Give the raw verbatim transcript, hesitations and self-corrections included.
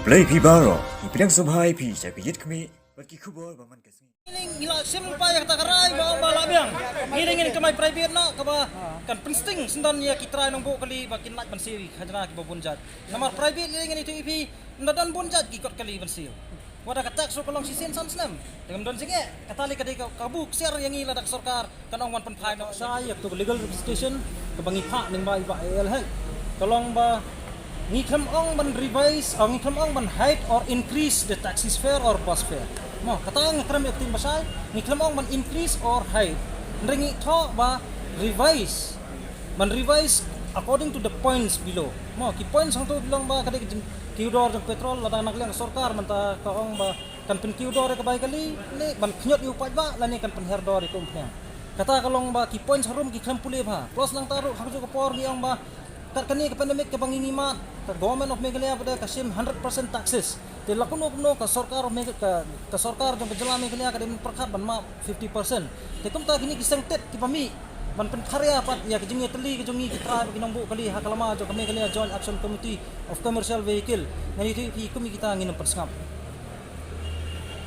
Blei phi baroh, ngi pdiang sngewbha ïa phi sha ka Ïit Khmih bad ki khubor ba man ka sngi. Ngi la shim lypa ïa kata ka rai ba ong ba la biang. Ngi dang ngin kamai private noh kaba kan pynsting syndon ïa ki trai nongbuh kali ba kin lait ban siew ïa ki khajna kiba bun jait. Namar private ngi dang ngin ïathuh ïa phi, ym da don bun jait ki kot kali ban siew. Wat la ka tax ruh ka long shisien san snem. Te kam don jingeh, kata lei ka dei ka kabu ksiar ïa ngi lada ka sorkar kan ong wan pynphai noh. Sa ïa katu ka legal representation kaba ngi phah lyngba i Bah A L Hek, ka long ba ngi khlem ong ban revise, ah, ngi khlem ong ban hike or increase the taxi fare or bus fare. Mo, kata nga kren ïa ka ktien ba shai, ngi khlem ong ban increase or hike. Hynrei ngi thoh ba revise. Ban revise according to the points below. Mo, ki points hangto ki long ba ka dei ka jing, kiew dor jong petrol, lada na ka liang ka sorkar mynta ka ong ba kan pynkiew dor ïa ka bai kali, ne ban khñiot ïa u paidbah lane kan pynhiar dor ïa ka umphniang. Kata ka long ba ki points harum ki khlem pule bha. Plus nangta ruh ha kajuh ka por ngi ong ba kat kane ka pandemic kaba ngi ngi mad, ka Government of Meghalaya pat de ka shim hundred percent taxes. Te la kumno kumno ka sorkar of Megh-, ka, ka sorkar jong ka jylla Meghalaya ka dei ban pyrkhat ban map fifty percent. Te kumta kine ki seng tet kiba mih ban pynkharia pat ïa ka jingïatylli ka jong ngi ki trai bad ki nongbuh kali ha ka lama jong ka Meghalaya Joint Action Committee of Commercial Vehicle. Ngan ïathuh ïa phi kum ïa kita ngin ym pynsngap.